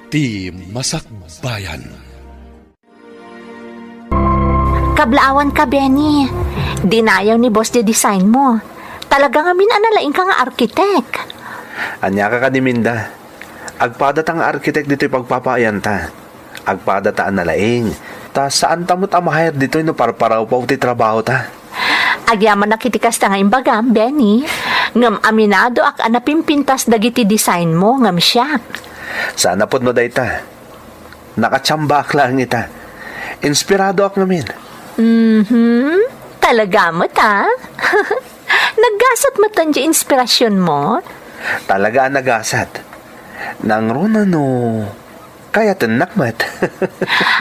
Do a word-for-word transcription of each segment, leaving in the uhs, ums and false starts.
Ti Masakbayan. Kablaawan ka, Benny. Dinayaw ni boss ti design mo. Talaga ngamin a nalaing ka nga arkitek. Ania ka kadi, Minda? Agpada ta nga arkitek ditoy pagpapaayanta. Agpada ta a nalaing. Ta saan ta met a ma-hire ditoy no parparawpaw ti trabaho ta. Agyamanak iti kasta nga imbagam, Benny. Ngem aminadoak a napimpintas dagiti design mo, ngem siak. Saan a pudno dayta. Nakatsiambaak laeng ita. Inspiradoak ngamin. Mhm. Talaga met, a? Naggasat metten ti inspirasionmo? Talaga a nagasat. Nangruna no kayatennak met.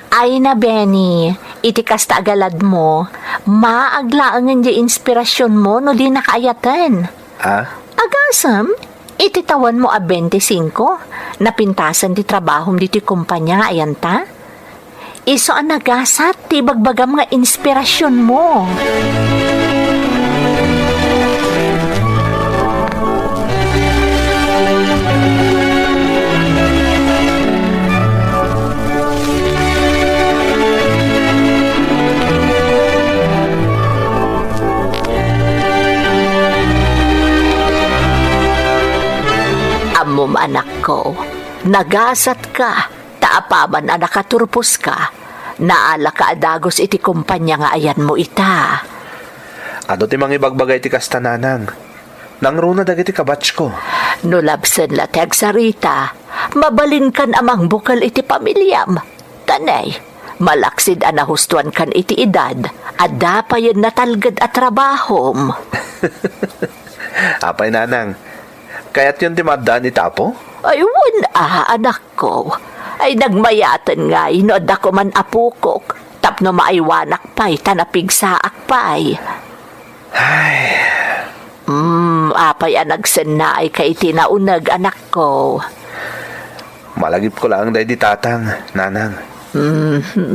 Ay na, Benny, iti kasta a galadmo, maag laengen ti inspirasionmo no dinaka ayaten. Ah? Agasem, iti tawenmo a bente singko, napintasen ti trabahom ditoy kompania nga ayanta? Isu a nagasat ti ibagbagam nga inspirasionmo. Ammom, anakko, nagasatka, ta apaman a nakaturposka, naalaka a dagus iti kompania nga ayanmo ita. Adu ti mangibagbaga iti kasta, nanang? Nangruna dagiti kabatchko. No labsen la ti agsarita, mabalinkan a mangbukel iti pamiliam. Ta ne, malaksid a nahustuankan iti edad, adda payen natalged a trabahom. Apay, nanang, kayatyon ti maaddaan iti Apo? Ay, wen a, anakko. Ay, nagmayaten ngay no adda koman apokok, tapno maaywanak pay ta napigsaak pay. Ay. Mm, apay a nagsennaayka iti nauneg, anakko? Malagipko laeng daydi tatang, nanang. Mhm.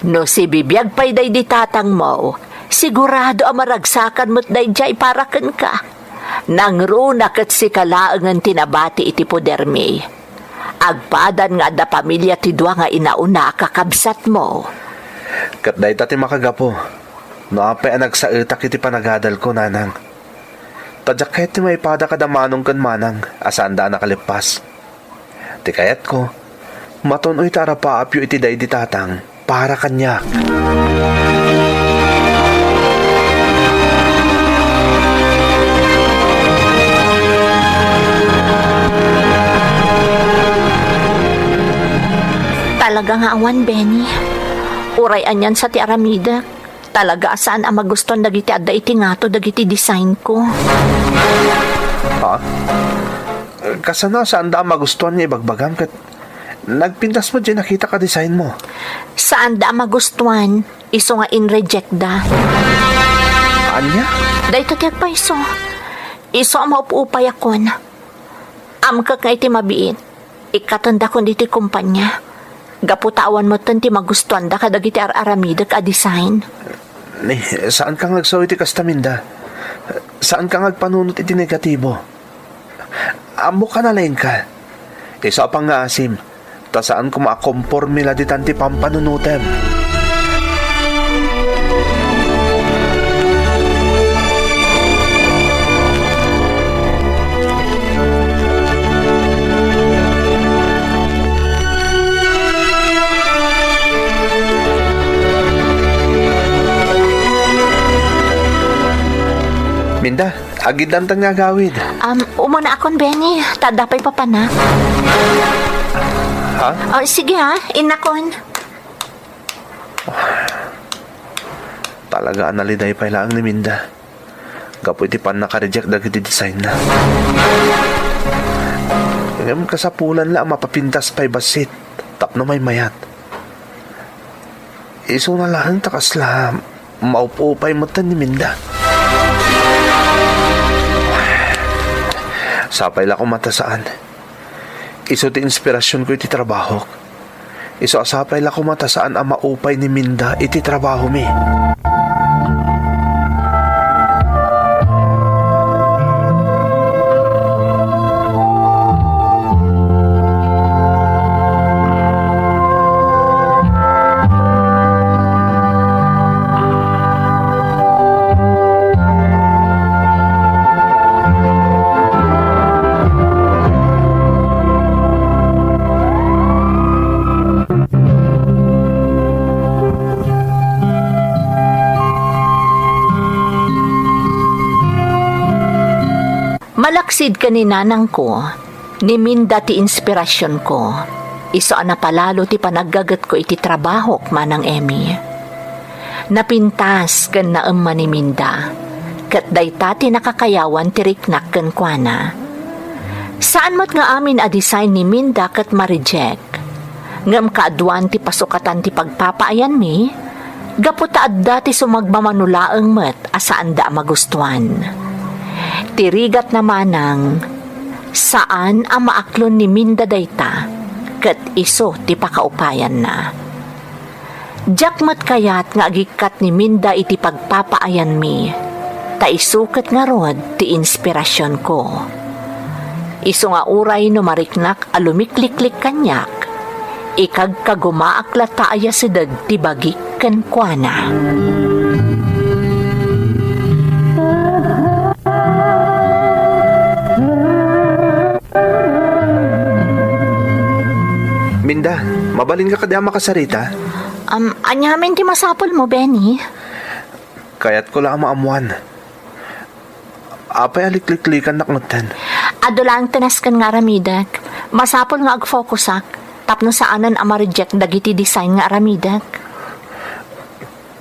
No sibibiag pay daydi tatangmo, sigurado a maragsakan met daydiay para kenka. Nangruna ket sika laengen ti nabati iti podermi. Agpadan nga adda pamilia ti dua nga inauna a kakabsatmo. Ket dayta ti makagapu no apay a nagsaetak iti panagadalko, nanang. Ta diak kayat ti maipada kada manong ken manang a saanda a nakalippas. Ti kayatko, matun-oy ta arapaapyo iti daydi tatang para kaniak. Talaga nga awan, Benny. Uray anian sa ti aramidek. Talaga a saan a magustuan dagiti adda iti ngato dagiti designko. Ha? Kasano a saanda a magustuan nga ibagbagam ket nagpintas met diay nakitak a designmo? Saanda a magustuan, isu nga in-rejectda. Ania? Dayta ti agpayso. Isu a maup-upayakon. Amkek nga iti mabiit, ikkatendakon iti kompania. Gapu ta awan metten ti magustuanda kadagiti ar-aramidek a design. Ni, saanka nga agsao iti kasta, Minda. Saanka nga agpanunot iti negatibo. Ammok a nalaingka. Isu a pangngaasim, ta saan koma a komporme la ditan ti pampanunotem. Minda, agiddantan nga agawid. Um, umunaakon, Benny. Ta adda pay papanak. Ha? Oh, sige ha, innakon. Talaga a naliday pay laeng ni Minda gapu iti pannaka-reject dagiti designna. Ngem kasapulan la a mapapintas pay bassit tapno maymayat. Isuna laeng ta kasla maup-upay metten ni Minda. Sapay la koma ta saan. Isu ti inspirasionko iti trabahok. Isu a sapay la koma ta saan a maupay ni Minda iti trabahomi. Sid ken ni nanangko, ni Minda ti inspirasionko. Isu a napalalo ti panaggagetko iti trabahok, Manang Emmy. Napintas ken naemma ni Minda, ket dayta ti nakakayawan ti riknak kenkuana. Saan met nga amin a design ni Minda ket ma-reject. Ngem kaaduan ti pasukatan ti pagpapaayanmi, gapu ta adda ti sumagmamano laeng met a saanda a magustuan. Ti rigatna, Manang, saan a maaklon ni Minda dayta, ket isu ti pakaupayanna. Diak met kayat nga agikkat ni Minda iti pagpapaayanmi, ta isu ket ngarud ti inspirasionko. Isu nga uray no mariknak a lumikliklik kaniak, ikagkagumaak latta a yasideg ti bagik kenkuana. Minda, mabalinka kadi a makasarita? Um, aniamin ti masapulmo, Benny? Kayatko la a maammuan. Apay a likliklikannak metten? Adu laeng ti nasken nga aramidek. Masapul nga agfokusak tapno saanen a ma-reject dagiti design nga aramidek.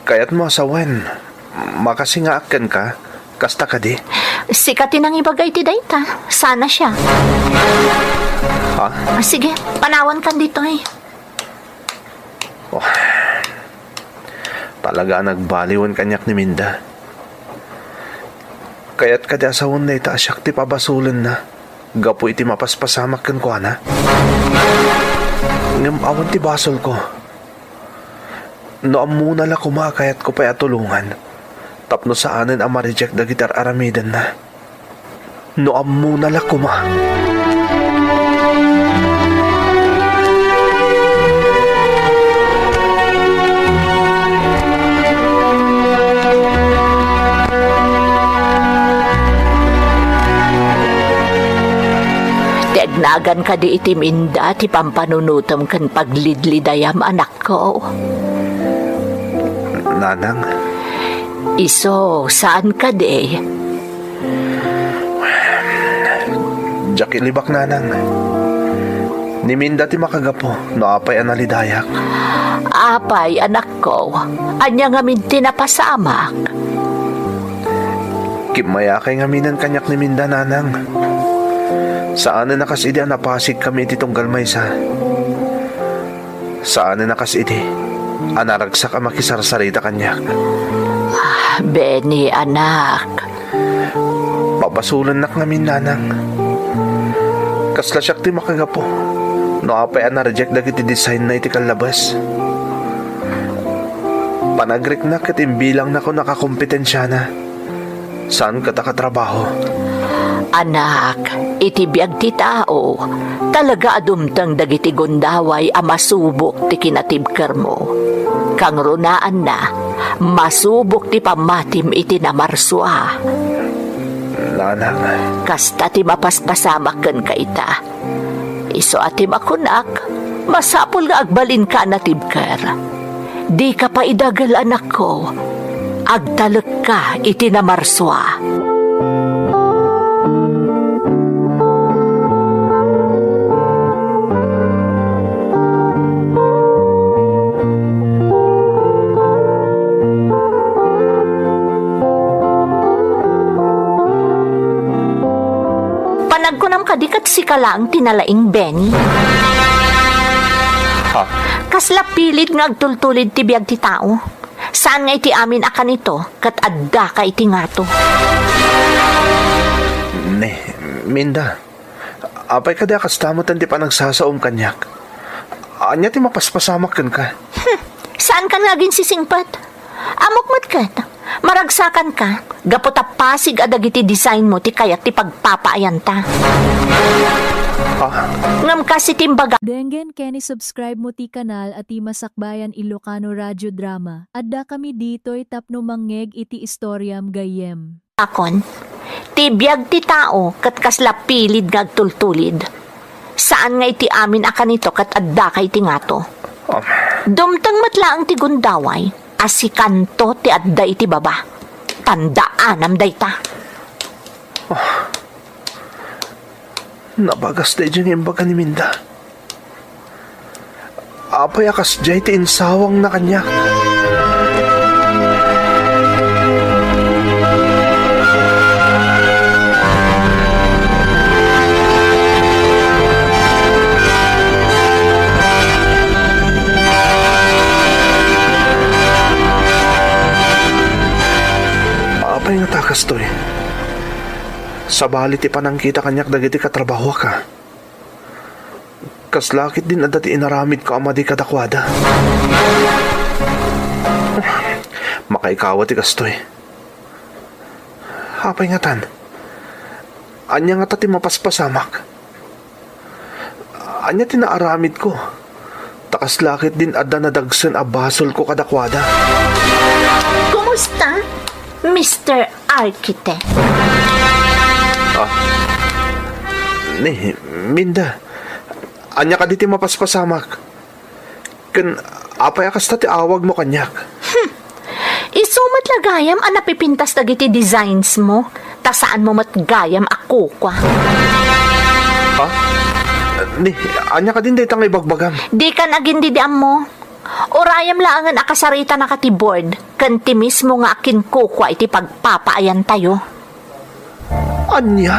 Kayatmo a sawen, makasingaak kenka? Kasta kadi? Sika ti nangibaga iti dayta. Sana siya. Ha? Ah, sige, panawankan ditoy. Oh. Talaga a nagbaliwen kaniak ni Minda. Kayat kadi a sawen dayta a siak ti pabasolenna gapu iti mapaspasamak kenkuana? Ngem awan ti basolko. No ammona la koma a kayatko pay a tulongan tapno saanen a ma-reject dagiti ar-aramidenna. No ammona la koma. Ti agnagan kadi iti Minda ti pampanunotem ken paglidlidayam, anakko? Nanang? Isu, saan kadi? Diak ilibak, Nanang. Ni Minda ti makagapu no apay a nalidayak. Apay, anakko? Ania ngamin ti napasamak? Kimmayakay ngaminen kaniak ni Minda, Nanang. Saanen a kas idi a napasigkami iti tunggal maysa. Saanen a kas idi a naragsak a makisarsarita kaniak. Ah, Benny, anak. Pabasolennak ngamin, Nanang. Kasla siak ti makagapu no apay a na-reject dagiti designna iti kallabes. Panagriknak ket imbilangnak a nakakompetensiana. Saan ket a katrabaho? Anak, iti biag ti tao, talaga a dumteng dagiti gundaway a masubok ti kinatibkermo. Kangrunaanna, masubok ti pammatim iti namarsua. Nanang. Kasta ti mapaspasamak kenka ita. Isu a ti makunak, masapul nga agbalinka a natibker. Dika pay idagel, anakko. Agtalekka iti namarsua. Panagkunam kadi ket sika laeng ti nalaing, Benny? Ha? Kasla pilid nga agtultulid ti biag ti tao. Saan nga iti amin a kanito ket addaka iti ngato. Ne, Minda, apay kadi a kasta met ti panagsasaom kaniak? Ania ti mapaspasamak kenka? Hmm, saankan nga aginsisingpet? Ammok met ket, maragsakanka, gapu ta pasig a dagiti designmo ti kayat ti pagpapaayanta. Ah. Ngem kas iti imbaga. Denggen ken i-subscribe mo ti kanal a ti Masakbayan Ilocano Radio Drama. Addakami ditoy tapno mangngeg iti istoriam gayyem. Akon, ti biag ti tao ket kasla pilid nga agtultulid. Saan nga iti amin a kanito ket addaka iti ngato. Um. Dumteng met laeng ti gundaway a sikanto ti adda iti baba. Tandaanam dayta. Ah. Nabagas daydiay nga imbaga ni Minda. Apay a kasdiay ti insawangna kaniak? Apay ngata kastoy? Sabali ti panangkita kaniak dagiti katrabahoak, a. Kasla ketdin adda ti inaramidko a madi kadakuada. Makaikawa ti kastoy. Apay ngatan? Ania ngata ti mapaspasamak? Ania ti naaramidko? Ta kasla ketdin adda nadagsen a basolko kadakuada. Kumusta, Mister Architect? Ah. Ni, Minda, ania kadi ti mapaspasamak? Ken apay a kasta ti awagmo kaniak? Hmm. Isu met la gayam a napipintas dagiti designs mo, ta saan mo met gayam a kukua. Ha? Ni, ania kadin dayta nga ibagbagam? Dikan agin didi ammo. Urayam laengen a kasaritanaka ti board ken ti mismo nga akinkukua iti pagpapaayantayo. Ania?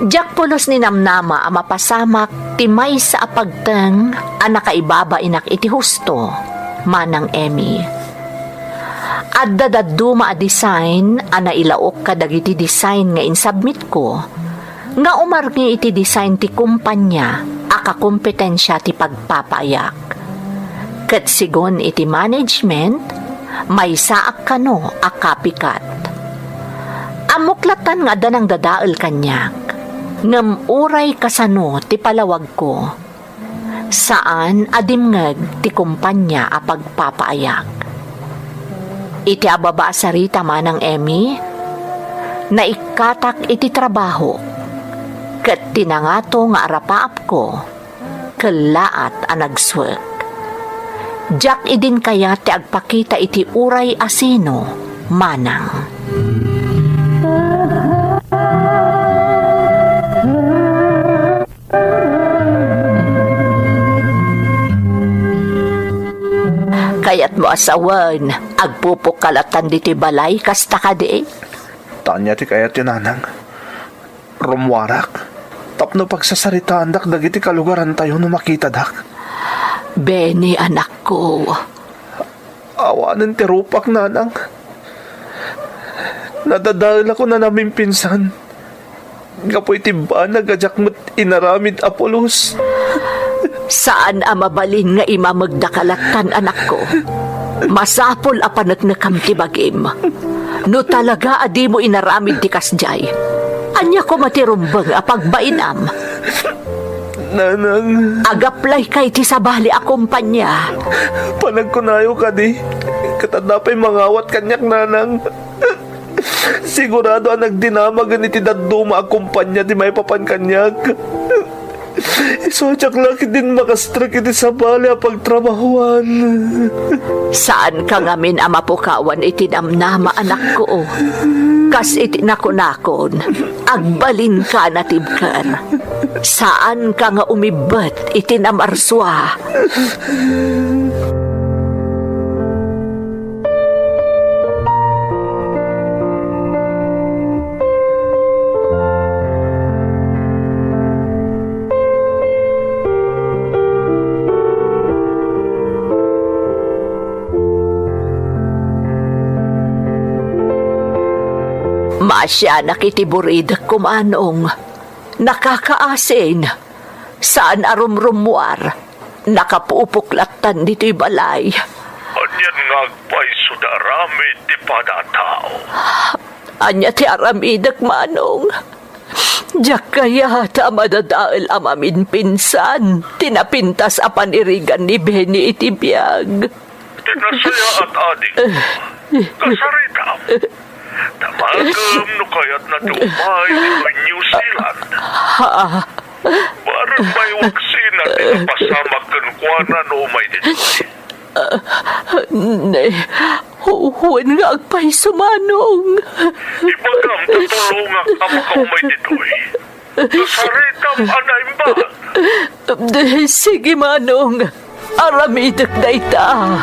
Diak pulos ninamnama a mapasamak ti maysa a pagteng a nakaibabainak iti husto, Manang Emmy. Adda dadduma a design a nailaok kadagiti design nga insubmitko, nga umarngi iti design ti kumpania a kakompetensia ti pagpapaayak. Ket sigun iti management, maysaak kano a copycat. Ammok lattan nga adda nangdadael kaniak, ngem uray kasano ti palawagko, saan a dimngeg ti kumpania a pagpapaayak. Iti ababa a sarita, Manang Emmy, naikkatak iti trabaho, ket ti nangato nga arapaapko, kellaat a nagsuek. Diak idin kayat ti agpakita iti uray a sino, Manang. Kayatmo a sawen, agpupukkalatan ditoy balay, kasta kadi? Tania ti kayatyo, Nanang. Rummuarak tapno pagsasaritaandak dagiti kalugarantayo no makitadak. Benny, anakko. Awanen ti rupak, Nanang. Nadadaelak a namimpinsan gapu iti banag a diak met inaramid a pulos. Saan a mabalin nga imamegdaka lattan, anakko. Masapul a paneknekam ti bagim. No talaga a dimo inaramid ti kasdiay, ania koma ti rumbeng a pagbainam? Nanang. Agaplayka iti sabali a kumpania. Panagkunayo kadi, ket adda pay mangawat kaniak, Nanang. Sigurado a nagdinamagen iti dadduma a kumpania ti maipapan kaniak. Isu a diak la ketdin makastrek iti sabali a pagtrabahoan. Saanka ngamin a mapukawan iti namnama, anakko. Kas iti nakunakon, agbalinka a natibker. Saanka nga umibbet iti namarsua. Maasianak iti buridek, Manong. Nakakaasin. Saan a rumrummuar. Nakapupok lattan ditoy balay. Ania Yan nga agpayso da aramid ti pada a tao. Ania ti aramidek, Manong? Diak kayat a madadael a maminpinsan ti napintas a panirigan ni Benny iti biag. Ti nasayaat, ading, kasaritam. Damagem no kayatna ti umay ditoy New Zealand. Ha? Bareng maiwaksina ti napasamak kenkuana no umay ditoy. Ne, wen nga agpayso, Manong. Ibagam ta tulongak a makaumay ditoy. Kasaritam a naimbag. Sige, Manong. Aramidek dayta.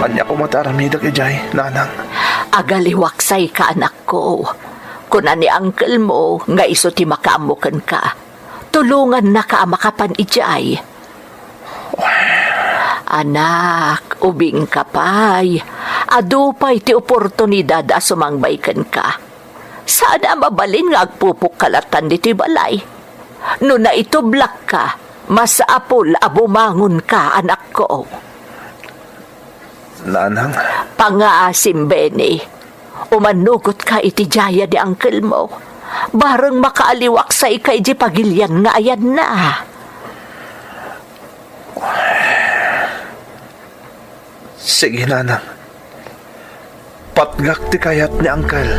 Ania koma ti aramidek idiay, nanang? Agaliwaksayka, anakko. Kuna ni uncle mo nga isu ti makaammo kenka. Tulongannaka a makapan idiay. Anak, ubingka pay. Adu pay ti oportunidad a sumangbay kenka. Saan a mabalin nga agpupukkalatan ditoy balay. No naitublakka, masapul a bumangonka, anakko. Nanang? Pangaasim, Benny. Umannugotka iti diay ni uncle mo. Bareng makaaliwaksayka iti pagilian nga ayanna. Sige, nanang. Patgak ti kayat ni uncle.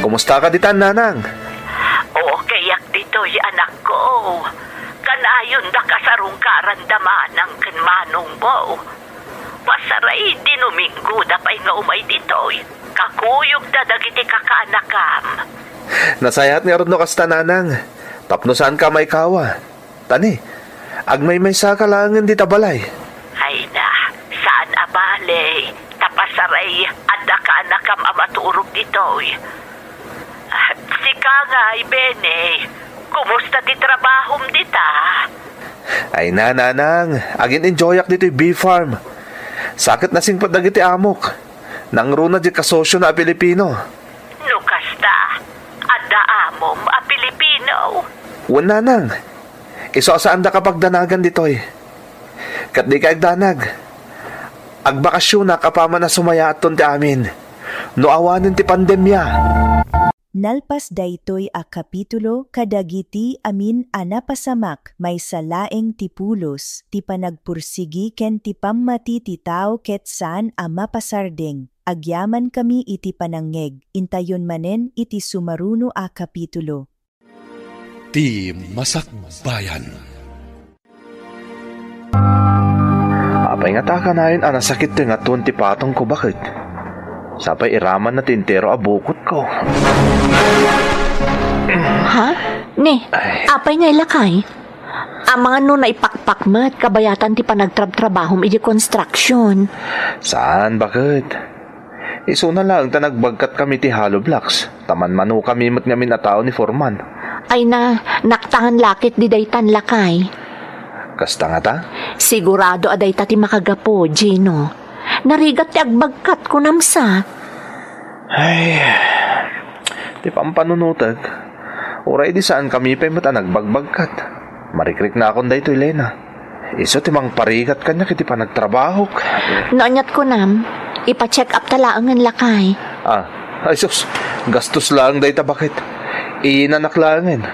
Kumusta ka ditan, nanang? Okay ak ditoy, anakko. Kanayondak a sarungkaran da manang ken manongmo. Pasaray, dinuminggoda pay nga umay ditoy. Kakuyogda dagiti kakaanakam. Nasayaat ngarud no kasta, nanang. Tapno saanka a maikawa. Tani, agmaymaysaka laengen dita balay. Ay na, saan a bale, ta pasaray, adda kaanakam a maturog ditoy. Ah, sika ngay, Benny, kumusta ti trabahom dita? Ay na, nanang, agin-enjoyak ditoy bee farm. Sa ket nasingpet dagiti amok. Nangruna diay kasosiona a Pilipino. No kasta, adda amom a Pilipino? Wen, nanang. Isu a saandaka pagdanagan ditoy. Ket dika agdanag. Agbakasionak apaman a sumayaatton ti amin no awanen ti pandemia. Nalpas daytoy a kapitulo kadagiti amin a napasamak, maysa laeng ti pulos, ti panagpursigi ken ti pammati ti tao ket saan a mapasardeng. Agyamankami iti panangngeg. Intayon manen iti sumaruno a kapitulo. Ti Masakbayan. Apay ngata kanayon a nasakit ti ngatoen ti patongko, baket? Sapay iramanna ti entero a bukotko. Ha? Ne, Ay. Apay nga ilakay? Amangan no naipakpak met kabayatan ti panagtrabtrabahom iti construction. Saan, baket? Isuna laeng ta nagbagkatkami ti hollow blocks, ta manmanokami met ngamin a tao ni Foreman. Ay na, naktangan lakit di daytan lakay. Kasta ngata? Sigurado a dayta ti makagapu, Gino. Narigat ti agbagkat, kunam sa. Ay, ti pampanunotek, uray di saankami pay met a nagbagbagkat. Marikriknakon daytoy, Lena. Isu ti mangparigat kaniak iti panagtrabahok. No aniat kunam, ipa-check up ta laengen, lakay. Ah, ay sus, gastos laeng dayta, baket. Inanak laengen.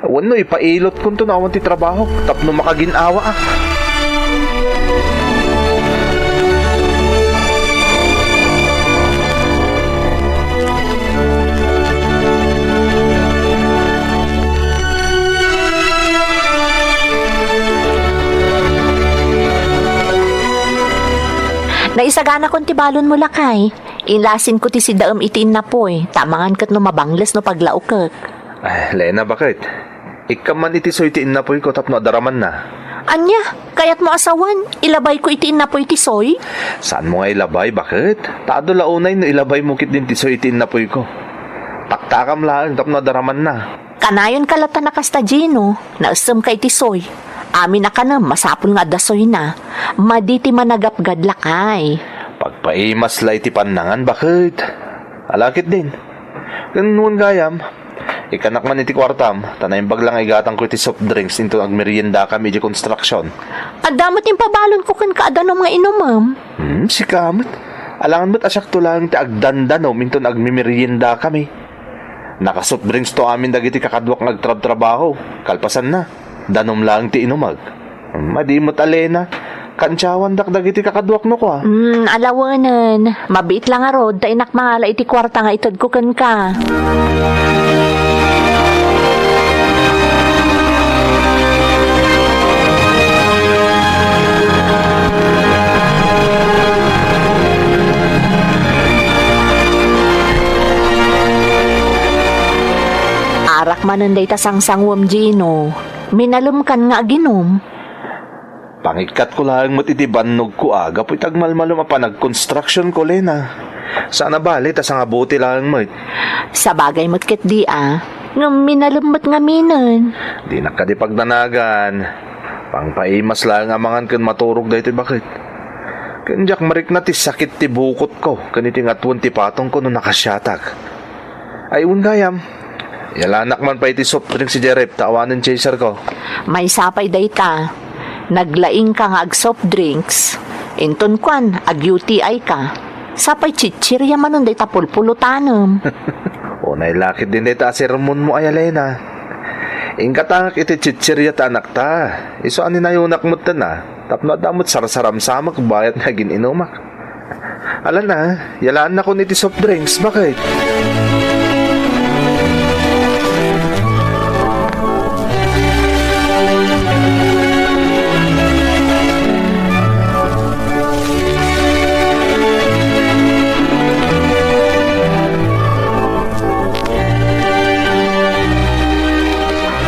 Wenno ipailotkonto no awan ti trabahok tapno makagin-awaak. Naisaganakon ti balonmo, lakay. Inlasinko ti sidaem iti innapoy, ta amangan ket no mabangles no paglaukek. Ay, Lena, baket. Ikkam man iti soy ti innapuyko tapno adaramanna. Ania? Kayatmo a sawen, ilabayko iti innapoy ti soy? Saanmo nga ilabay, baket? Ta adu la unay no ilabaymo ketdin ti soy iti innapuyko. Taktakam laeng tapno adaramanna. Kanayonka latta a kasta, Gino. Naessemka iti soy. Amin a kanem, masapul nga adda soyna. Madi ti managapgad, lakay. Pagpaimas la iti pannangan, baket. Ala ketdin. Ken wen gayam, ikkanak man iti kuartam, ta naimbag la nga igatangko iti soft drinks inton agmeriendakami iti construction. Adda met impabalonko kenka a danom nga inumem. Hmm, sika met. Alangan met a siakto laeng ti agdandanom inton agmimeriendakami. Naka-soft drinks to amin dagiti kakaduak nga agtrabtrabaho. Kalpasanna, danom laeng ti inumek. Madi met a, Lena. Kantiawandak dagiti kakaduak no kua. Hmm, alawenen. Mabiit la ngarud, ta inak mangala iti kuarta nga itedko kenka. Arak manen dayta sangsanguem, Gino. Minalemkan nga aginum. Pangikkatko laeng met iti bannogko a gapu iti agmalmalem a panagkonstruksionko, Lena. Saan a bale ta sangabuti laeng met. Sabagay met ketdi a, ngem minalem met ngaminen. Dinak kadi pagdanagan. Pangpaimas laeng a mangan ken maturog daytoy baket. Ken diak marikna ti sakit ti bukotko ken iti ngatuen ti patongko no nakasiatak. Ay, wen gayam. Yalanak man pay ti soft drinks idiay ref ta awanen chaserko. Maysa pay dayta. Naglaingka nga ag-soft drinks. Inton kuan, ag-U T I ka. Sapay chichirya manen dayta pulpulutanem. Unay la ketdin dayta a sermonmo, Lena. Inkatangak iti chichirya ta anakta. Isu a ninayonak metten a. Tapno adda met sarsaramsamek bayat nga agin-inumak. Ala na, yalaannakon iti soft drinks, baket?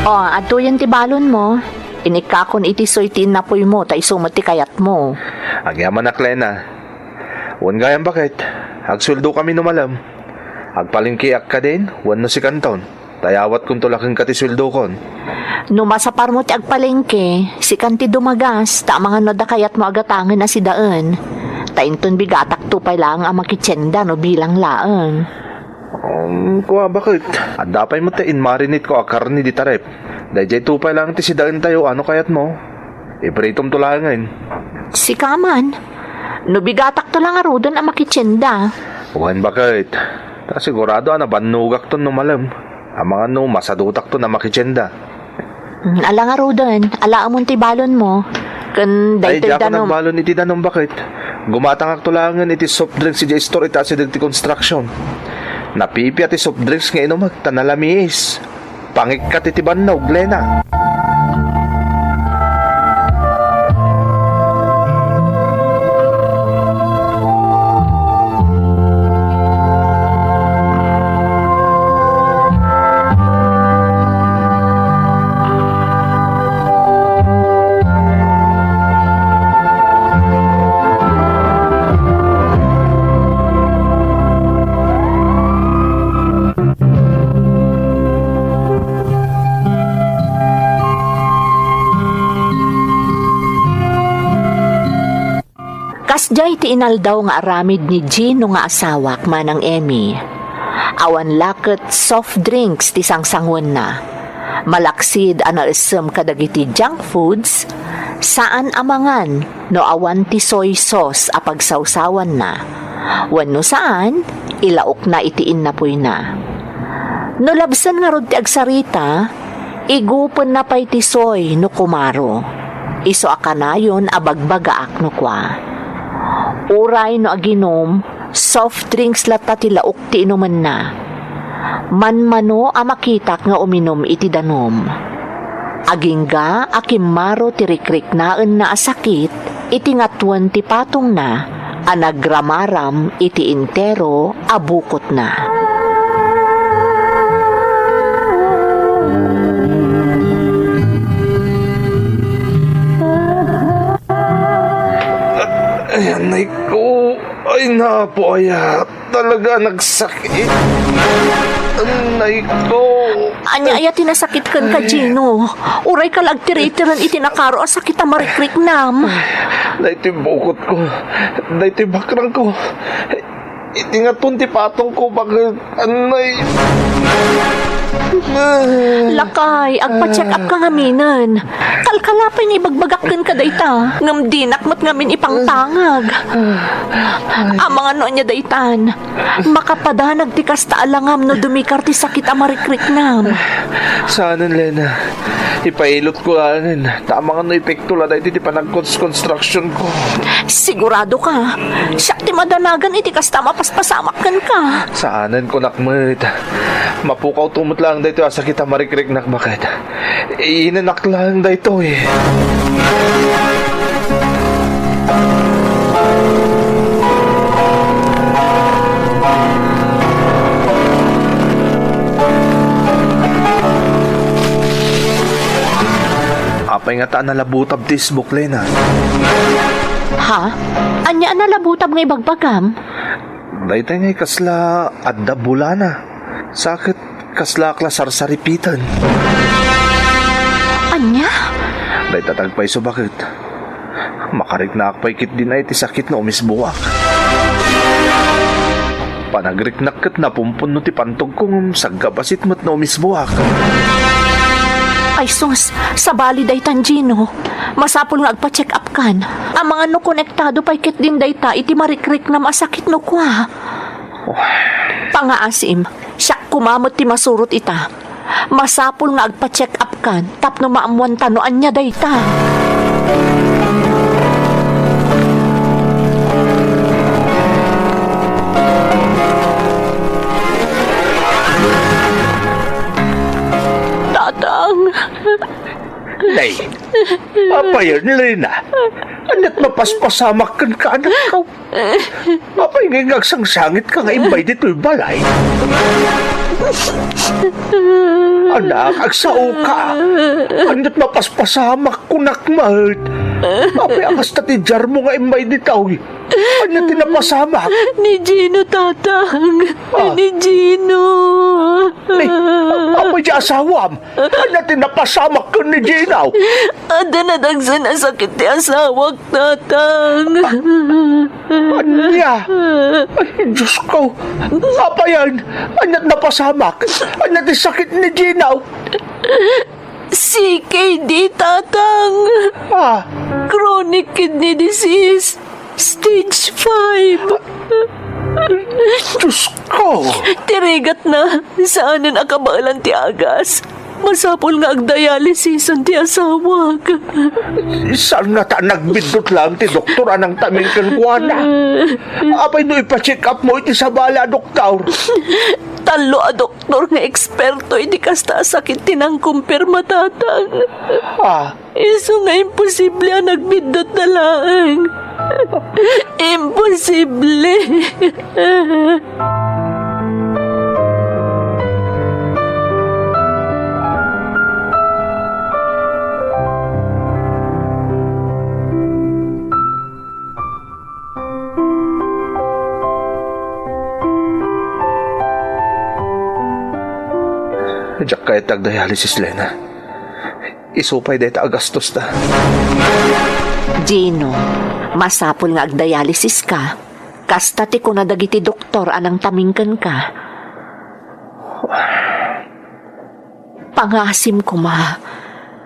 O, adtoyen ti balonmo. Inikkakon iti soy ti innapuymo, ta isu met ti kayatmo. Agyamanak, Lena. Wen gayam baket, agsueldokami no malem. Agpalengkeak kadin, wenno sikanton, ta iyawatkonto la kenka ti sueldokon. No masaparmo ti agpalengke, sikan ti dumagas, ta amangan no adda kayatmo a gatangen a sidaen. Ta inton bigatakto pay laeng a makitienda no bilang laeng. Um, kua, baket? Adda pay met ti inmarinate ko a karne dita ref. Daydiay to pay laeng ti sidaentayo, ano kayatmo? Ipritom to laengen. Sika man. No bigatak to la ngaruden a makitienda. Wen, baket. Ta sigurado a nabannogak ton no malem. Amangan no masadutak ton a makitienda. Mm, ala ngaruden, alaemon ti balonmo. Ken ay, daytoy diak danom. Nagbalon iti danom, baket. Gumatangak to laengen iti soft drinks iti store iti asideg ti construction. Napipia ti soft drinks nga inumek ta nalamiis. Pangikkat iti bannog, Lena. Kasdiay ti inaldaw nga aramid ni Gino nga asawak, Manang Emmy. Awan la ket soft drinks ti sangsanguenna. Malaksid a naessem kadagiti junk foods, saan a mangan no awan ti soy sauce a pagsawsawanna. Wenno saan, ilaokna iti innapuyna. No labsen ngarud ti agsarita, igupenna pay ti soy no kumaro. Isu a kanayon a bagbagaak no kua. Uray no aginom, soft drinks latta ti laok ti inumenna. Manmano a makitak nga uminum iti danum. Agingga a kimmaro ti rikriknaenna a sakit iti ngatuen ti patongna a nagramaram iti intero a bukotna. Ay, anay ko. Ay, napo, aya. Talaga nagsakit. Anay ko. Ania aya ti nasakit kenka, Gino? Uray ka la agtiritiren iti nakaro a sakit a marikriknam. Daytoy bukot ko. Daytoy bakrang ko. Iti ngatuen ti patong ko, bakit? Anay. Lakay, agpa-check up ka ngaminen. Kalkalapay nga ibagbagak kenka dayta, ngem dinak met ngamin ipangtangag. Amangan no ania daytan. Makapadanag ti kasta a langam no dumikar ti sakit a marikriknam. Saanen, Lena. Ipailot ko laengen. Ta amangan no epekto la daytoy ti panagkons-construction ko. Sigurado ka? Siak ti madanagan iti kasta a mapaspasamak kenka. Saanen, kunak met. Mapukawto met laeng daytoy a sakit a marikriknak, baket. Iinanak laeng daytoy. Apay ngata a nalabutab ti isbuk, Lena? Ha? Ania a nalabutab nga ibagbagam? Dayta ngay kasla adda bulana. Sa ket kasla ak la sarsaripiten. Ania? Dayta ti agpayso, baket. Makariknaak pay ketdin ay ti sakit no umisbuak. Panagriknak ket napumpon no ti pantogko ngem saggabasit met no umisbuak. Ay sus, sabali daytan, Gino. Masapul nga agpa-check up kan. Amangan no konektado pay ketdin dayta iti marikriknam a sakit no kua. Pangaasim, siak koma met ti masurot ita. Masapul nga agpa-check up kan tapno maammuanta no ania dayta. Tatang. Nay, apayen, Lena? Ania't mapaspasamak kenka, anakko? Apay ngay nga agsangsangit ka nga immay ditoy balay? Anak, agsao ka. Ania't mapaspasamak, kunak met. Apay a kasta ti diarmo nga immay ditoy? Ania ti napasamak? Ni Gino, Tatang. Ah. Ni Gino. Ni, apay ti asawam? Ania ti napasamak ken ni Gino? Adda nadagsen a sakit ti asawak, Tatang. Ania? Ay, Diyos ko. Apayan? Ania ti napasamak? Ania ti sakit ni Gino? C K D, Tatang. Ah. Chronic kidney disease. Stage five. Diyos ko! Ti rigatna, saanen a kabaelan ti agas. Masapul nga agdialysison ti asawak. Saan ngata a nagbiddut laeng ti doktor a nangtaming kenkuana? Apay no ipa-check up mo iti sabali a doktor? Tallo a doktor nga eksperto iti kasta a sakit ti nangkumpirma, Tatang. Ah. Isu nga imposible a nagbiddutda laeng. Imposible. Diak kayat ti agdialysis, Lena. Isu pay dayta a gastosta. Gino, masapul nga agdialysis ka. Kasta ti kuna dagiti doktor a nangtaming kenka. Pangasim koma.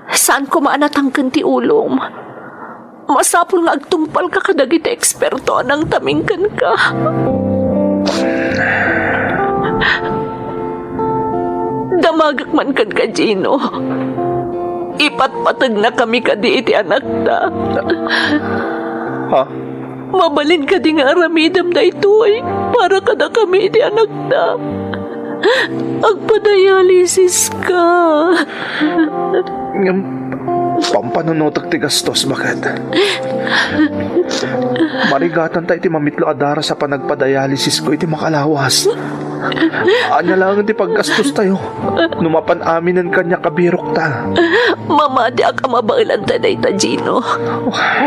Saan koma a natangken ti ulom. Masapul nga agtungpalka kadagiti eksperto a nangtaming kenka. Damagek man kenka, Gino. Ipatpategnakami kadi iti anakta. Ha? Mabalin kadi nga aramidem daytoy para kadakami iti anakta? Agpadialysis ka. Ngem, pampanunotek ti gastos, baket. Marigatanta iti mamitlo a daras a panagpadialysis ko iti makalawas. Ania laeng ti paggastostayo no mapan aminen kaniak a birokta? Mamatiak a mabaelanta dayta, Gino.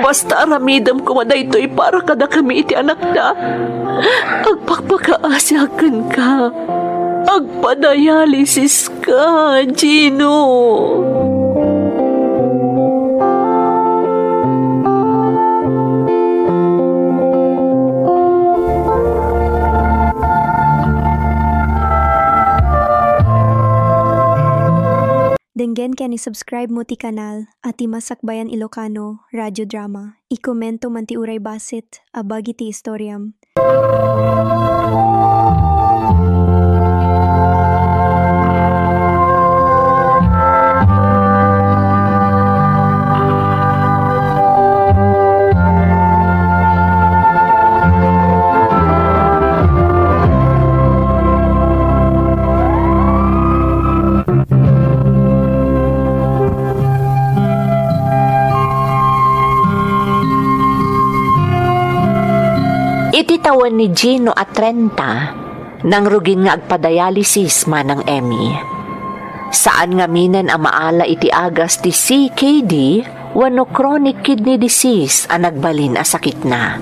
Basta aramidem koma daytoy para kadakami iti anakta. Agpakpakaasiak kenka. Agpadialysis ka, Gino. Denggen ken i-subscribe mo ti kanal a ti Masakbayan Ilocano Radio Drama. I-komento man ti uray bassit a bagi ti istoriam. Iti tawen ni Gino a trenta, nangrugin nga agpadialysis Manang Emmy. Saan ngaminen a maala iti agas ti C K D wenno chronic kidney disease a nagbalin a sakitna.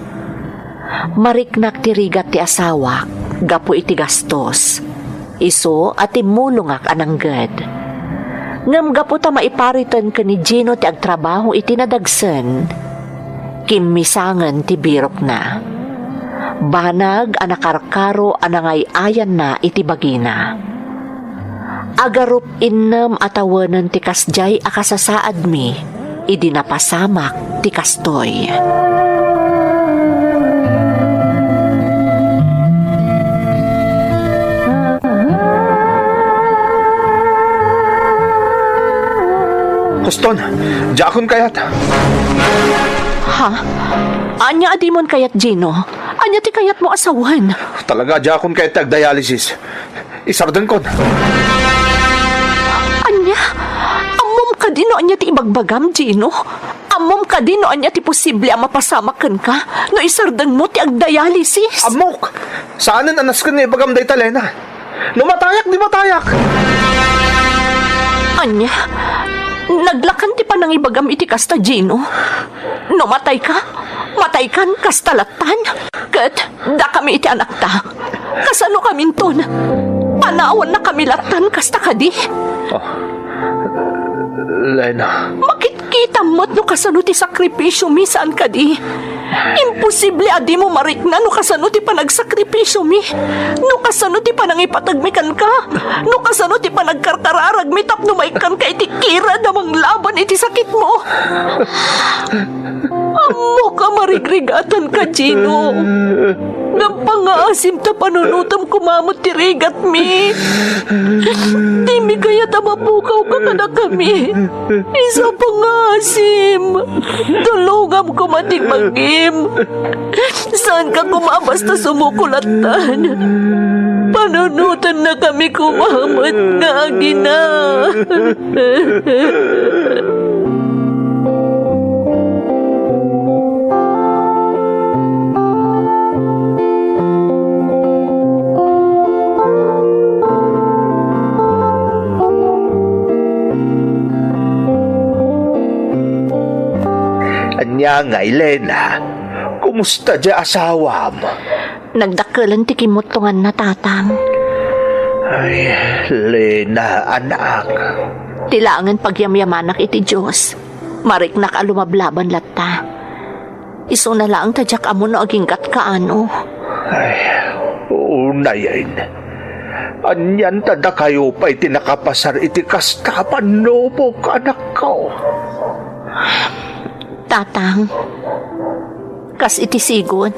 Mariknak ti rigat ti asawak gapu iti gastos. Isu a timmulongak a nangged. Ngem gapu ta maipariten ken ni Gino ti agtrabaho iti nadagsen, kimmisangen ti birokna. Banag a nakarkaro a nangay-ayanna iti bagina. Agarup innem a tawenen ti kasdiay a kasasaadmi idi napasamak ti kastoy. Kuston, diakon kayat. Ha? Ania a dimon kayat, Gino? Ania ti kayatmo a sawen? Talaga, diakon kayat ti agdialysis. Isardengkon. Ania? Ammom kadi no ania ti ibagbagam, Gino? Ammom kadi no ania ti posible a mapasamak kenka no isardengmo ti agdialysis? Ammok! Saanen a nasken nga ibagam dayta, Lena. No matayak, di matayak! Ania? Naglakan ti panangibagam iti kasta, Gino? No matayka, mataykan kasta lattan. Ket dakami iti anakta. Kasano kaminton? Panawannakami lattan kasta kadi? Ah, Lena. Makitkitam met no kasano ti sakripisiomi, saan kadi? Imposible a dimo marikna no kasano ti panagsakripisiomi, no kasano ti panangipategmi kenka, no kasano ti panagkarkararagmi tapno maikkanka iti kirad a manglaban iti sakitmo. Ammok a marigrigatanka, Gino. Ngem pangaasim ta panunotem koma met ti rigatmi. Dimi kayat a mapukawka kadakami. Isu a pangaasim, tulongam koma ti bagim. Saanka koma a basta sumuko lattan. Panunotennakami koma met nga agina. Ania ngay, Lena? Kumusta diay asawam? Nagdakkelen ti kimmuttonganna, Tatang. Ay, Lena, anak. Ti laengen pagyamyamanak iti Dios. Mariknak a lumablaban latta. Isuna laeng ta diak ammo no aginggatka, ano. Ay, unayen. Anian ta dakayo pay ti nakapasar iti kasta a pannubok, anakko? Tatang, kas iti sigud,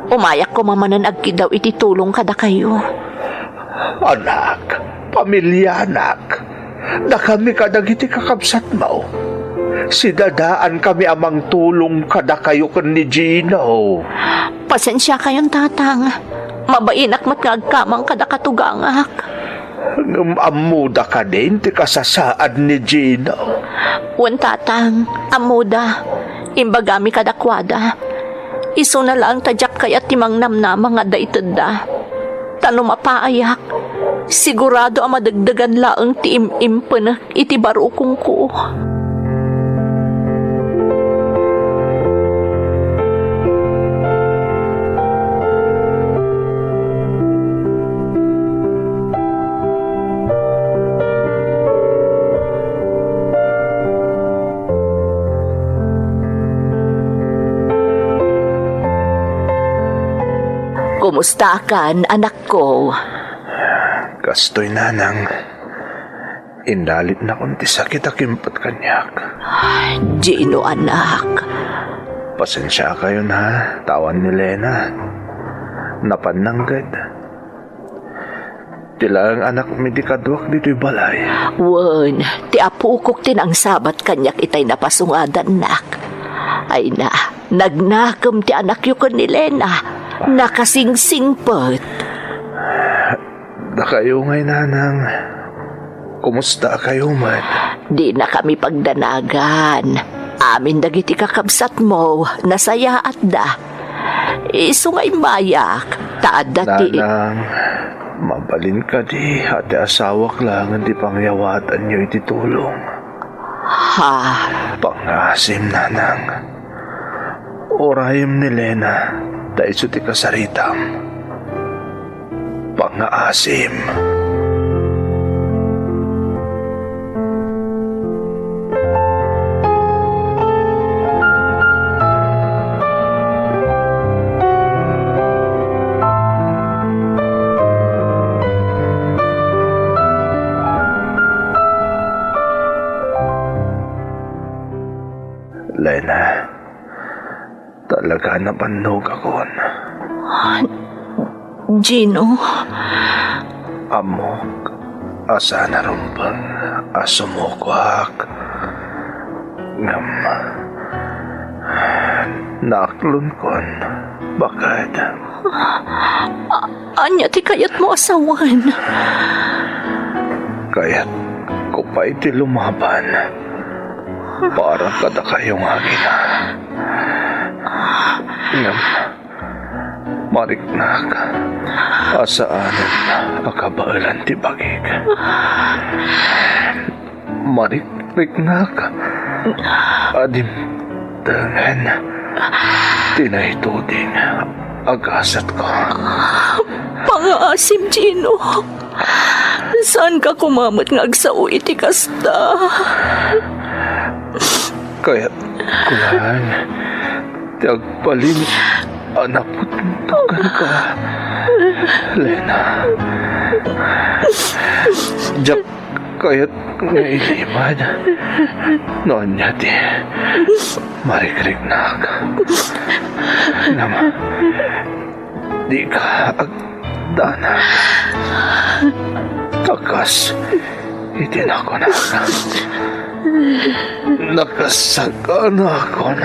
umayak koma manen agkiddaw iti tulong kadakayo. Anak, pamilianak, dakami kadagiti kakabsatmo. Sidadaankami a mangtulong kadakayo ken ni Gino. Pasensiakayon, Tatang. Mabainak met nga agkamang kada katugangak. Ngem ammoda kadin ti kasasaad ni Gino? Wen, Tatang, ammoda. Imbagami kadakuada. Isuna laeng ta diak kayat ti mangnamnama nga adda itedda. Ta no mapaayak, sigurado a madegdegan laeng ti im-impenek iti barukongko. Kumustakan, anakko? Kastoy, nanang. Indalitnakon ti sakit a kimpet kaniak. Gino, anak. Pasensiakayon, ha, ta awan ni Lena. Napan nangged. Ti laeng anakmi ti kaduak ditoy balay. Wen, ti apokok ti nangsabat kaniak itay napasungadannak. Ay na, nagnakem ti anakyo ken ni Lena. Nakasingsingpet. Dakayo ngay, nanang. Kumusta kayo met? Dina kami pagdanagan. Amin dagiti kakabsatmo, nasayaatda. Isu nga immayak, ta adda ti Nanang, mabalin kadi a ti asawak laengen ti pangyawatanyo iti tulong? Ha? Pangngaasim, nanang. Urayem ni Lena, ta isu ti kasaritam. Pangngaasim. Lena, talaga napannogakon. Gino? Ammok a saan a rumbeng a sumukoak. Ngem, naaklonkon, baked. A-, ania ti kayatmo a sawen? Kayatko pay ti lumaban para kadakayo nga agina. Ngem, mariknak a saanen a kabaelan ti bagik. Marikriknak a dimtengen ti naituding a gasatko. Pangngaasim, Gino. Saanka koma met nga agsao iti kasta. Kayatko laeng ti agbalin a naputnok kenka, Lena. Diak kayat nga ilimad no ania ti marikriknak. Ngem dika agdanag ta kas iti nakunak. Nakasakanakon.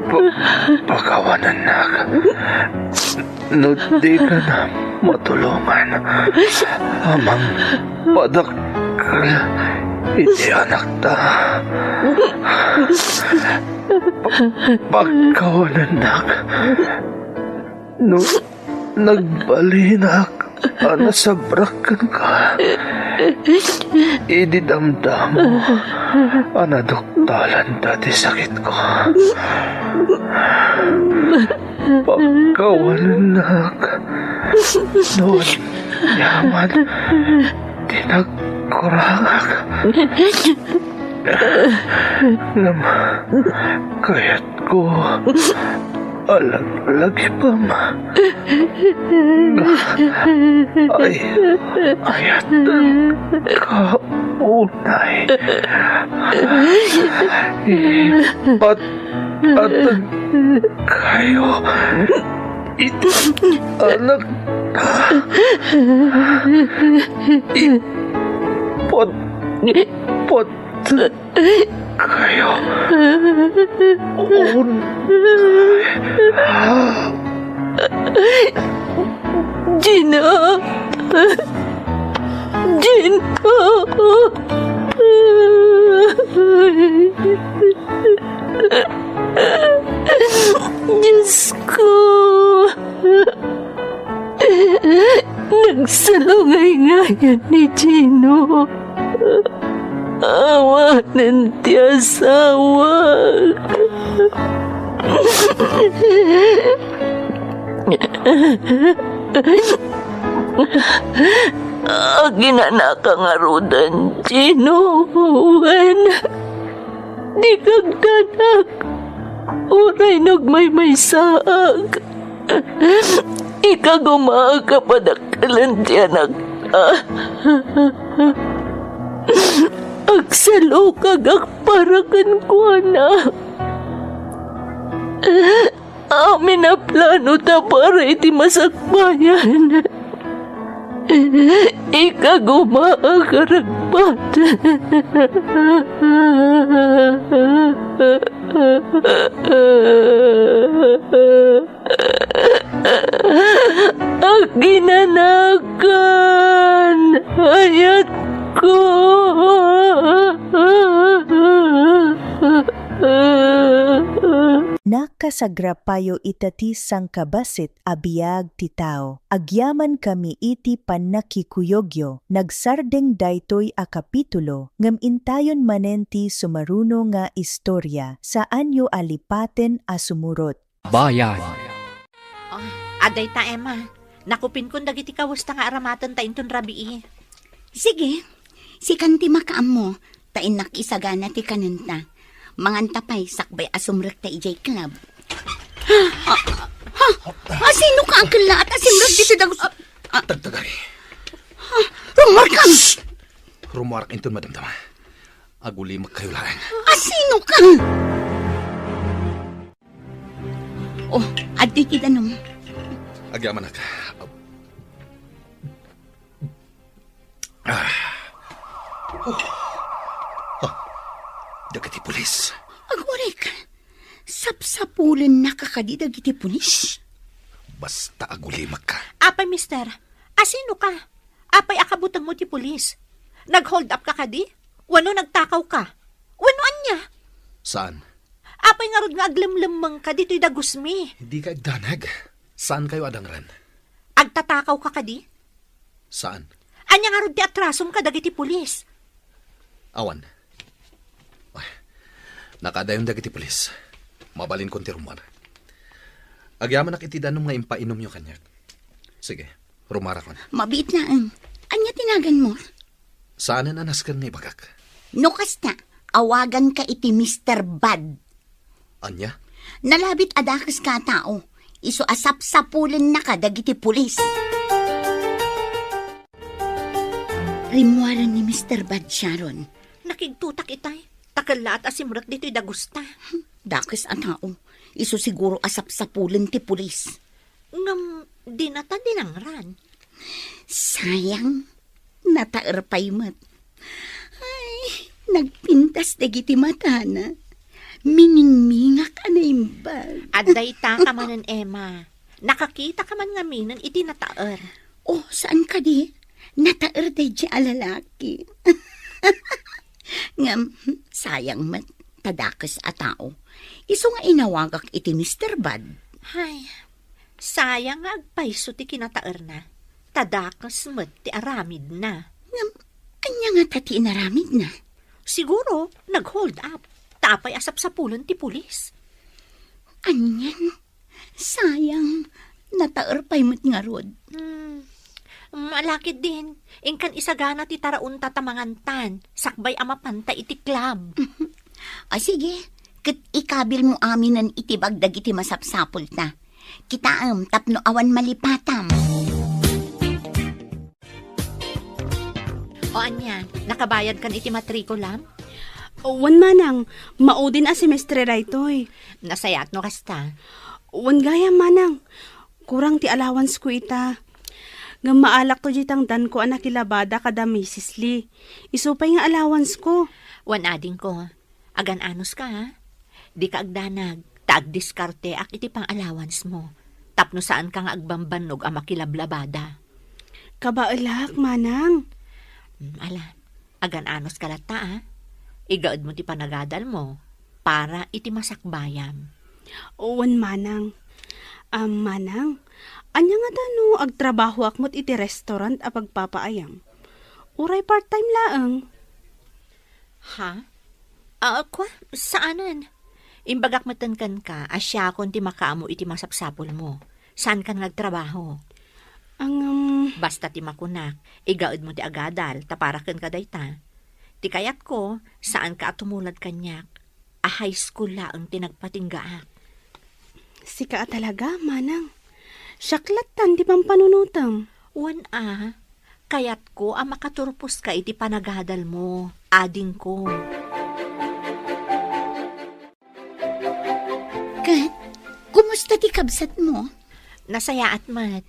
Pa-, pakawanennak no dika na matulongan a mangpadakkel iti anakta. Pa-, pakawanennak no nagbalinak a nasabrak kenka idi damdamo a naduktalanta ti sakitko. Pakawanennak no aniaman ti nagkurangak. Ngem kayatko Alaglagsipem. Ay, ayat ka unay. Ipat-, atag kayo. It-, anak. Ipat-, ipat-, kayo. Un- Gina! Gina! Diyos ko! Nagsalungayngayan ni Gino. Awanen ti asawa. Aginanaka ngaruden, Gino, wen dika agdanag, uray nagmaymaysaak. Ikagumaak a padakelen ti anakta. Agsalukagak para kenkuana. Amin a planota para iti masakbayan. Ikagumaak a ragpat. Aginanakan, ayatko. Nakasagrapayo ita ti sangkabassit a biag ti tao. Agyamankami iti pannakikuyogyo. Nagsardeng daytoy a kapitulo, ngem intayon manen ti sumaruno nga istorya. Saanyo a lipaten a sumurot. Bayan. Oh, adda ita, Emma. Nakupinkon dagiti kawesta nga aramatenta inton rabii. Sige, sikan ti makaammo, ta innak isagana ti kanenta. Manganta pay sakbay a sumrekta idiay club. Ha? Ha? Asinoka a kellaat a simrek ditoy dagus-, ah, Tagtagari. Ha? Rumuarkam! Shh! Rumuarak inton madamdama. Agulimekkayo laeng. Asinoka? Oh, adtoy ti danum. Agyamanak. Ah. Oh. Ah. Dagiti pulis. Agurek, sapsapulennaka kadi dagiti pulis? Basta agulimekka. Apay, mister, asinoka? Apay a kabutengmo ti pulis? Nag-hold up ka kadi? Wenno nagtakawka? Wenno ania? Saan? Apay ngarud nga aglemlemmengka ditoy dagusmi? Dika agdanag. Saankayo a dangren. Agtatakawka kadi? Saan? Ania ngarud ti atrasom kadagiti pulis? Awan. Ay, nakaadayon dagiti pulis. Mabalinkon ti rummuar. Agyamanak iti danum nga impainomyo kaniak. Sige, rumuarakon. Mabiit laeng. Ania ti naganmo? Saanen a nasken nga ibagak. No kasta, awaganka iti Mister Bad. Ania? Nalabit a dakeska a tao, isu a sapsapulennaka dagiti pulis. Rimmuaren ni Mister Bad, Sharon. Nakigtotak itay, ta kellaat a simrek ditoy dagusta. Dakes a tao, isu siguro a sapsapulen ti pulis. Ngem dinata dinangran. Sayang, nataer pay met. Ay, nagpintas dagiti matana. Miningmingak a naimbag. Adda itaka manen, Emma. Nakakitaka man ngaminen iti nataer. Oh, saan kadi? Nataer daydi a lalaki. Ngem, sayang met, ta dakes a tao. Isu nga inawagak iti Mister Bad. Ay, sayang nga agpayso ti kinataerna, ta dakes met ti aramidna. Ngem, ania ngata ti inaramidna? Siguro, nag-hold up, ta apay a sapsapulen ti pulis. Anian? Sayang, nataer pay met ngarud. Hmm, malakid din, inkan isagana ti taraonta ta mangantan, sakbay a mapanta iti club. Ah, sige, ket ikabilmo aminen iti bag dagiti masapsapulta. Kitaem tapno awan malipatam. O ania, nakabayadkan iti matrikulam? Wen, manang, maudin a semestre daytoy. Nasayaat no kasta. Wen gayam, manang. Kurang ti allowance ko ita. Ngem maalakto diay tangdanko a nakilabada kada Misis Lee. Isu pay nga allowance ko. Wen adingko, agan-anos ka, ha? Dika agdanag, ta agdiskarteak iti pang-allowance mo. Tapno saanka nga agbambannog a makilablabada. Kabaelak, manang. Hmm, ala, agan-anos ka latta, a. Igaedmo ti panagadalmo para iti masakbayam. Wen, manang. Am, manang, ania ngata no agtrabahoak met iti restaurant a pagpapaayam? Uray part-time laeng. Ha? Ah, kwa, saanen. Imbagak metten kenka a siakon ti makaammo iti masapsapulmo. Saankan nga agtrabaho. Ngem, basta ti makunak, igaedmo ti agadal, ta para kenka dayta. Ti kayatko, saanka a tumulad kaniak, a high school laeng ti nagpatinggaak. Sika a talaga, manang. Siak lattan ti pampanunotem. Wen a, kayatko a makaturposka iti panagadalmo, adingko. Ket, kumusta ti kabsatmo? Nasayaat met.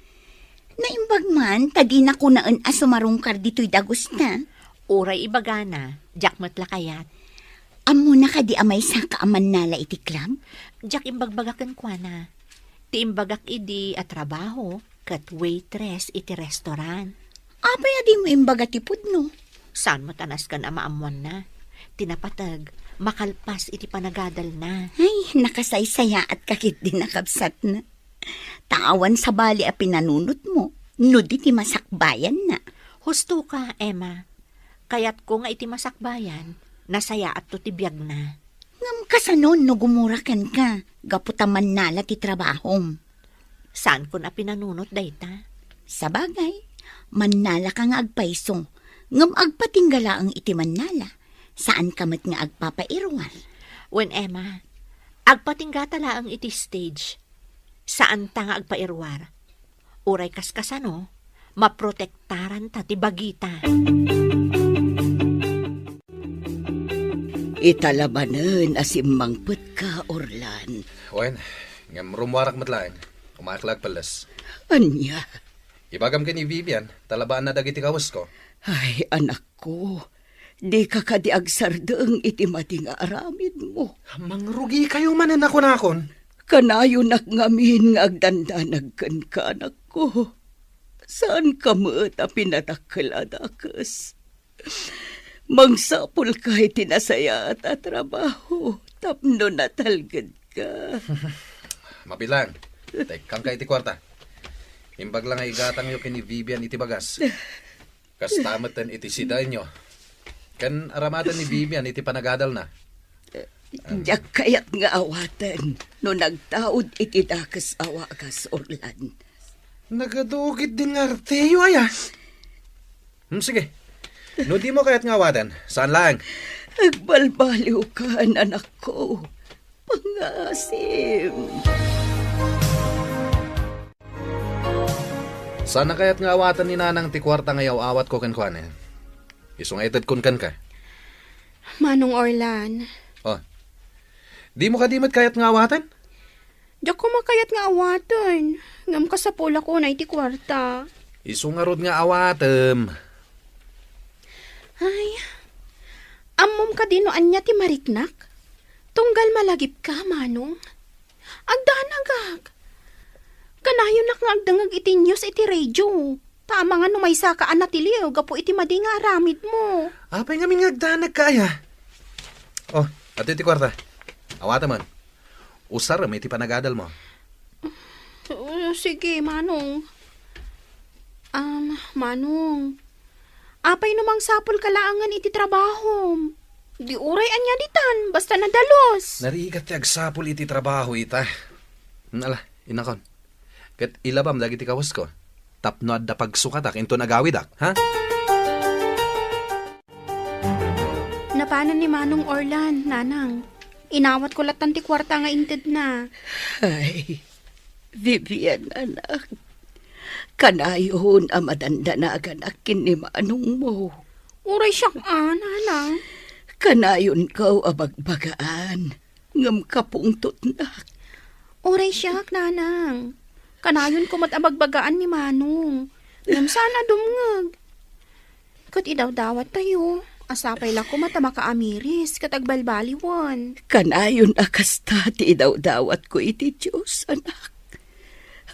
Naimbag man, ta dina kunaen a sumarungkar ditoy dagusta. Uray ibagana, diak met la kayat. Ammona kadi a maysaka a mannala iti club? Diak imbagbaga kenkuana. Ti imbagak idi a trabaho ket waitress iti restaurant. Apay a dimo imbaga ti pudno? Saan met a nasken a maammoanna. Ti napateg, makalpas iti panagadalna. Ay, nakasaysayaatka ketdi a kabsatna. Ta awan sabali a pinanunotmo, no di ti masakbayanna. Husto ka, Emma. Kayatko nga iti masakbayan, nasayaatto ti biagna. Ngem kasano no gumura kenka, gapu ta mannala ti trabahom? Saankon a pinanunot dayta. Sabagay, mannalaka nga agpayso, ngem agpatingga laeng iti mannala. Saanka met nga agpapairuar. Wen, Emma, agpatinggata laeng iti stage. Saanta nga agpairuar. Uray kaskasano, maprotektaranta ti bagita. Ita la manen a simmangpetka, Orlan. Wen, ngem rummuarak met laeng. Umayak la agpelles. Ania? Ibagam ken ni Vivian, talabaanna dagiti kawesko. Ay, anakko, dika kadi agsardeng iti madi nga aramidmo. Mangrugikayo manen a kunakon. Kanayonak ngamin nga agdandanag kenka, anakko. Saanka met a pinadakkel a dakes. Mangsapulka iti nasayaat a trabaho tapno natalgedka. Mabilang, tekkangka iti kuarta. Imbag la nga igatangyo ken ni Vivian iti bagas. Kasta metten iti sidaenyo. Ken aramaten ni Vivian iti panagadalna. Diak kayat nga awaten no nagtaud iti dakes a wagas, Orlan. Nagadu ketdin nga arteyo, aya? Hmm, sige. No dimo kayat nga awaten, saan laeng. Agbalbaliwkan, anakko. Pangasim. Saan a kayat nga awaten ni Nanang ti kuarta nga yaw-awatko kenkuana. Isu nga itedkon kenka. Manong Orlan. Oh. Dimo kadi met kayat nga awaten? Diak koma kayat nga awaten. Ngem kasapulak unay ti kuarta. Isu ngarud nga awatem. Ay, ammom kadi no ania ti mariknak? Tunggal malagipka, Manong. Agdanagak. Kanayonak nga agdengngeg iti news iti radio. Ta amangan no maysaka a natiliw gapu iti madi nga aramidmo. Apay ngamin nga agdanagka, aya? Oh, adtoy ti kuarta. Awatem man. Usarem iti panagadalmo. Oh, sige, Manong. Um, Manong, apay no mangsapulka laengen iti trabahom? Di uray ania ditan, basta nadalus. Narigat ti agsapul iti trabaho ita. Hmm, ala, inakon. Ket ilabam dagiti kawesko. Tapno adda pagsukatak inton agawidak, ha? Napanen ni Manong Orlan, Nanang. Inawatko lattan ti kuarta nga intedna. Ay, Vivian, anak. Kanayon a madandanaganak ken ni manongmo. Uray siak a, nanang. Kanayonko a bagbagaan, ngem kapungtotnak. Uray siak, nanang. Kanayonko met a bagbagaan ni manong. Ngem saan a dumngeg. Ket idawdawattayo, a sapay la koma ta makaamiris ket agbalbaliwen. Kanayon a kasta ti idawdawatko iti Dios, anak.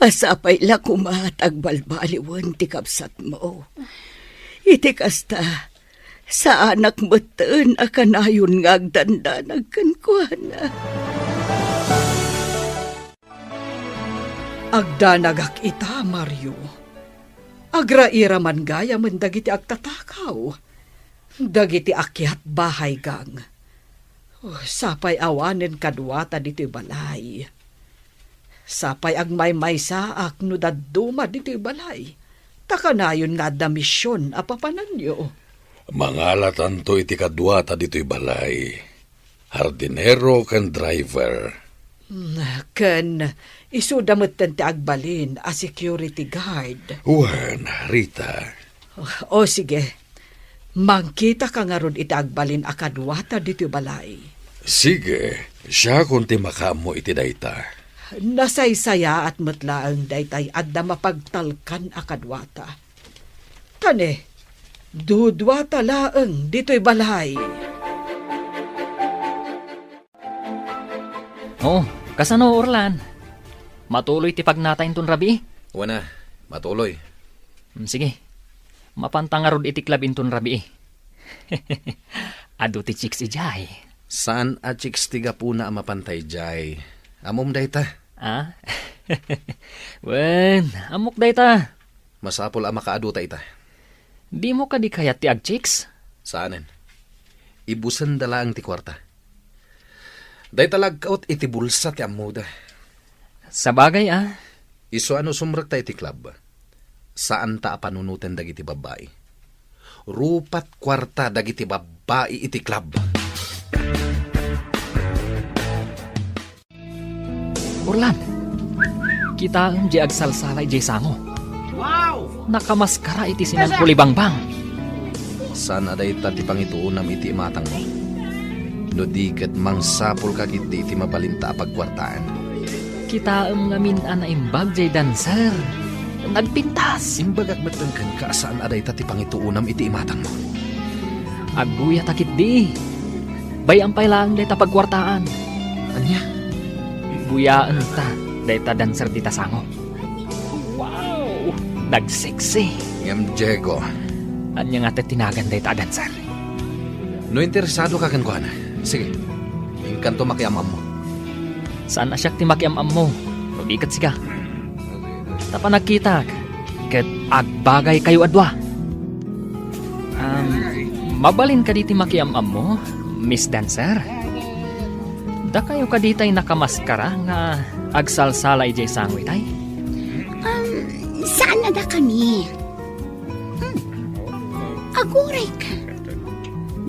A sapay la koma ta agbalbaliwen ti kabsatmo. Iti kasta, saanak metten a kanayon nga agdandanag kenkuana. Agdanagak ita, Mario. Agrairaman gayamen dagiti agtatakaw, dagiti akiat bahay gang. Oh, sapay awanen kaduata ditoy balay. Sapay agmaymaysaak no dadduma ditoy balay, ta kanayon nga adda mision a papananyo. Mangalatanto iti kaduata ditoy balay. Hardinero ken driver. Hmm, ken isuda metten ti agbalin a security guard. Wen, Rita. O, sige. Mangkitaka ngarud iti agbalin a kaduata ditoy balay. Sige, siakon ti makaammo iti dayta. Nasaysayaat met laeng daytay adda mapagtalkan a kaduata. Tani, duduata laeng ditoy balay. Oh, kasano, Orlan? Matuloy ti pagnata inton rabii? Wen a, matuloy. Mm, sige. Mapanta ngarud iti club inton rabii. Adu ti chicks idiay. Saan a chicks ti gapuna a mapanta idiay. Ammom dayta? Ah? Wen, ammok dayta. Masapul a makaaduta ita. Dimo kadi kayat ti agchicks? Saanen. Ibusenda laeng ti kuarta. Dayta la agkaut iti bulsa ti ammoda. Sabagay a. Isu a no sumrekta iti club, saanta a panunoten dagiti babbai. Rupat kuarta dagiti babbai iti club. Orlan, kitaem diay agsalsala idiay sango. Wow! Nakamaskara iti sinan kulibangbang. Saan a dayta ti pangituonam iti imatangmo? No di ket mangsapulka ketdi iti mabalinta a pagkuartaan. Kitaem ngamin a naimbag diay dancer. Nagpintas. Imbagak metten kenka a saan a dayta ti pangituonam iti imatangmo. Agbuyatak ketdi. Bay-am pay laeng dayta pagkuartaan. Ania? Buyaenta dayta dancer dita sango. Wow! Nagseksi. Ngem Diego. Ania ngata ti nagan dayta a dancer? No interesado ka kenkuana, sige. Inkanto makiam-ammo. Saan a siak ti makiam-ammo, no di ket sika. Ta panagkitak, ket agbagaykayo a dua. Um, mabalin kadi ti makiam-ammo, Miss Dancer? Dakayo kadi tay nakamaskara nga agsalsala idiay sango itay? Um, saan a dakami? Hmm. Agurayka.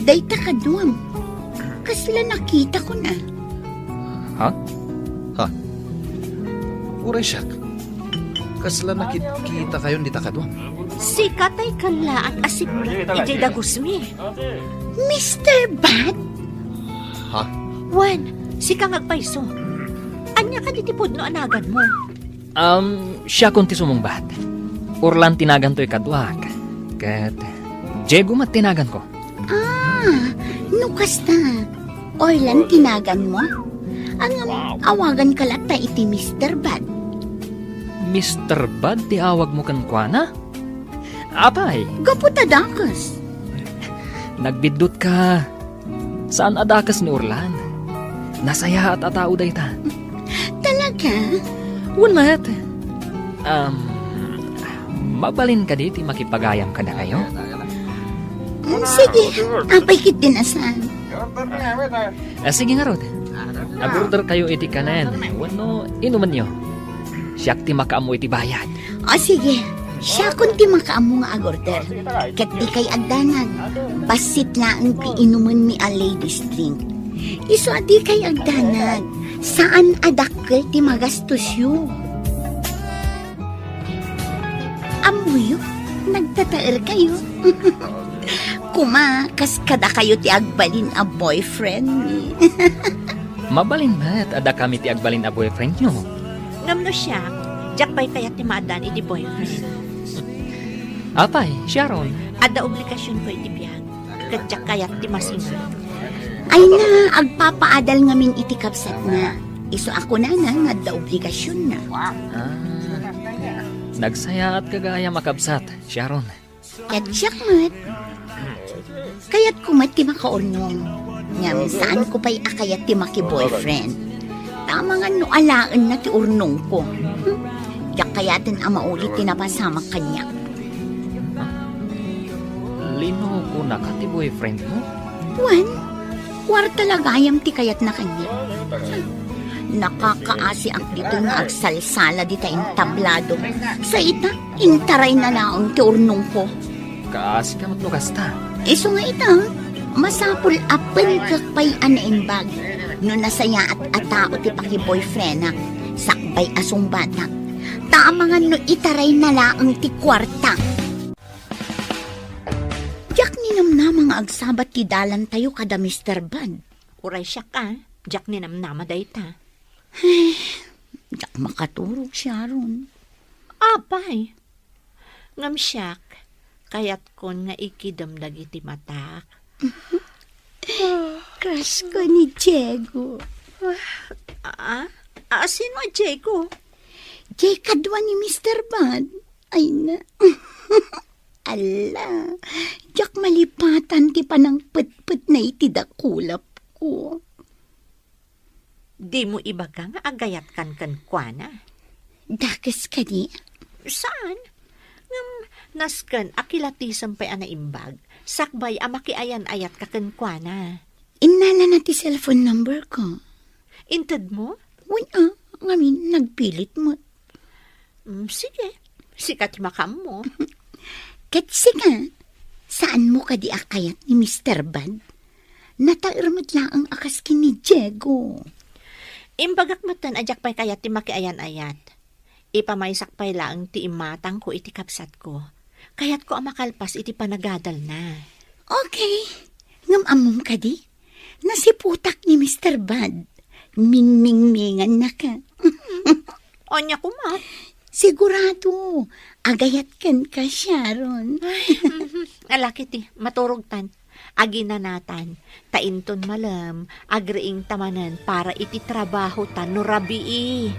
Dayta kaduam. Kasla nakitakon a. Ha? Ha? Uray siak. Kasla nakitkitakayon dita kaduam. Sika tay kallaat a sipnget idiay dagusmi. Mister Bad? Ha? Wen, sika nga agpayso. Ania kadi ti pudno a naganmo? Um, siakon ti sumungbat. Orlan ti naganto ikaduak. Ket Diego met ti naganko. Ah, no kasta, Orlan ti naganmo? Ngem awaganka latta iti Mister Bad. Mister Bad ti awagmo kenkuana? Apay? Gapu ta dakes. Nagbiddutka. Saan a dakes ni Orlan. Nasayaat a tao dayta. Talaga? Wen met. Um, mabalin kadi ti makipagayam kadakayo? Mm, sige, apay ketdin a saan. Ah, sige ngarud. Agorder kayo iti kanen wenno inumenyo. Siak ti makaammo iti bayad. O sige, siakon ti makaammo nga agorder. Ket dikay agdanag. Bassit laeng ti inumenmi a ladies drink. Isu a dikay agdanag, saan a dakkel ti magastosyo. Ammoyo, nagtataerkayo. Kuma, kas kadakayo ti agbalin a boyfriend mi. Mabalin met a dakami ti agbalin a boyfriendyo. Ngem no siak, diak pay kayat ti maaddaan iti boyfriend. Apay, Sharon? Adda obligasionko iti biag. Ket diak kayat ti masinga. Ay na, agpapaadal ngamin iti kabsatna. Isu a kunana nga adda obligasionna. Ah, nagsayaatka gayam a kabsat, Sharon. Ket siak met. Kayatko met ti makaurnong. Ngem saanko pay a kayat ti maki-boyfriend. Ta amangan no alaenna ti urnongko. Diak kayaten a mauli ti napasamak kaniak. Linukonaka ti boyfriendmo? Wen, kuarta la gayam ti kayatna kaniak. Nakakaasiak ditoy nga agsalsala dita entablado. Sa ita, intarayna laeng ti urnongko. Kaasika met no kasta. Isu nga ita, masapul a penkek pay a naimbag no nasayaat a tao ti paki-boyfriendak, sakbay a sungbatak. Ta amangan no itarayna laeng ti kuarta. Diak ninamnama nga agsabat ti dalantayo kada Mister Bad. Uray siak a, diak ninamnama dayta. Diak makaturog, Sharon. Apay, ngem siak, kayatkon nga ikidem dagiti matak. Crush ko ni Diego. Ah, ah, sino a Diego? Diay kadua ni Mister Bad. Ay na. Ala, diak malipatan ti panangpetpetna iti dakulapko. Dimo ibaga nga agayatkan kenkuana? Dakes kadi? Saan? Ngem nasken a kilatisem pay a naimbag, sakbay a makiayan-ayatka kenkuana. Innalana ti cellphone number ko. Intedmo? Wen a, ngamin nagpilit met. Mm, sige, sika ti makaammo. Ket sika, saanmo kadi a kayat ni Mister Bad? Nataer met laeng a kas ken ni Diego. Imbagak metten a diak pay kayat ti makiayan-ayat. Ipamaysak pay laeng ti imatangko iti kabsatko. Kayatko a makalpas iti panagadalna. Okay. Ngem ammom kadi? Nasiputak ni Mister Bad. Mingmingmingannaka. Ania koma? Sigurado, agayat kenka, Sharon. Ay, mhm. Alaki ti, maturogtan. Aginanatan. Ta inton malem, agriingta manen para iti trabaho ta no rabii.